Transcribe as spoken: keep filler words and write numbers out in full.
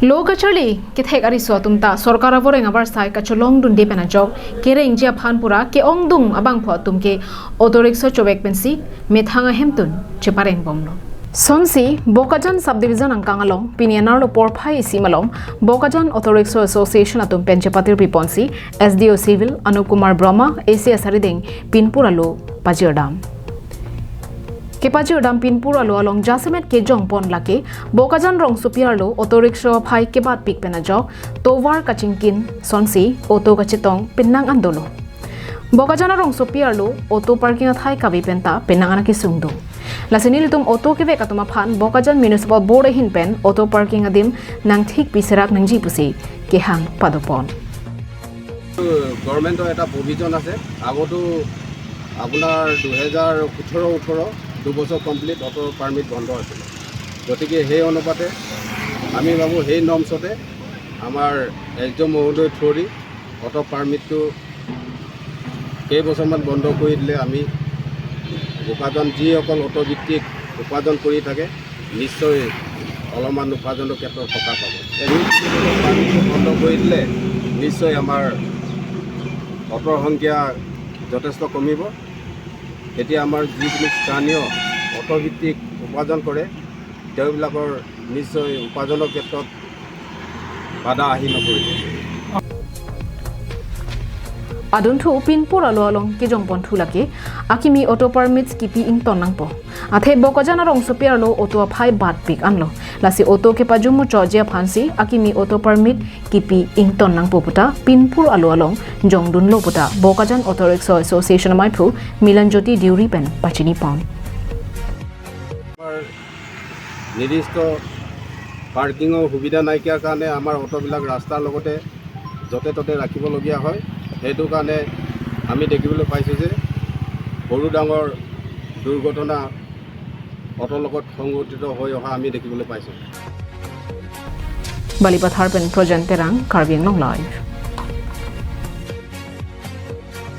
Lo kacharli kethek ariso atum ta sorkar avoreng avarsai kacholong dunde pen ajok kerengji aphan pura ke-ongdung abangphu atum ke auto rickshaw chovek pensi methang ahemtun chepareng bomlo. Sonsi Bokajan subdivision angkang along pini anerlo porphai isi malom Bokajan Auto Rickshaw Association atum pen chepatirpi ponsi S D O Civil Anup Kumar Brahma A C S arideng pinpur alo pajirdam. Kepajirdam pinpur alo along jasemet kejongpon lake Bokajan rongsopi arlo auto rickshaw aphai kebatpik pen ajok tovar kachingkin sonsi auto kachetong penang an dolo. Bokajan arongsopi arlo auto parking athai kave penta penang an kesungdung. Lasi nelitum auto kevek atum aphan Bokajan Municipal Board ahin pen auto parking adim nangthikpi serak nangji pusi kehang padopon. গভৰ্ণমেণ্টৰ এটা প্ৰভিজন আছে। আগতো আপোনাৰ দুহেজাৰ সোতৰ ওঠৰ দুবছৰ complete auto permit বন্ধ আছিলে। গতিকে সেই অনুপাতে আমি ভাবোঁ সেই নৰ্মছতে আমাৰ এছ ডি অ' মহোদয় থ্ৰুদি অটো পাৰ্মিটটো কেইবছৰমান বন্ধ কৰি দিলে আমি উপাৰ্জন, যিসকল অটো ভিত্তিক উপাৰ্জন কৰি থাকে, নিশ্চয় অলপমান উপাৰ্জনৰ ক্ষেত্ৰত সকাহ পাব। এই পাৰ্মিটটো বন্ধ কৰি দিলে নিশ্চয় আমাৰ অটোৰ সংখ্যা যথেষ্ট কমিব। তেতিয়া আমাৰ যিখিনি স্থানীয় অটো ভিত্তিক উপাৰ্জন কৰে, তেওঁবিলাকৰ নিশ্চয় উপাৰ্জনৰ ক্ষেত্ৰত বাধা আহি নপৰিব। Adunthu pinpur alo along kejongpon thu lake akimi auto permits kipi ington nangpo. Athe Bokajan arongsopi arlo auto aphai batpik anlo. Lasi auto kepajumuchotji aphansi akimi auto permit kipi ington nangpo puta pinpur alo along jongdunlo puta Bokajan Auto Rickshaw Association amaiphu Milan Jyoti Deuri pen pachinipon. আমাৰ নিৰ্দিষ্ট পাৰ্কিঙৰ সুবিধা নাইকিয়াৰ কাৰণে আমাৰ অটোবিলাক ৰাস্তাৰ লগতে য'তে ত'তে ৰাখিবলগীয়া হয়। সেইটো কাৰণে আমি দেখিবলৈ পাইছোঁ যে সৰু ডাঙৰ দুৰ্ঘটনা অটোৰ লগত সংঘটিত হৈ অহা আমি দেখিবলৈ পাইছোঁ। Balipathar pen Projen Terang, Karbi Anglong Live.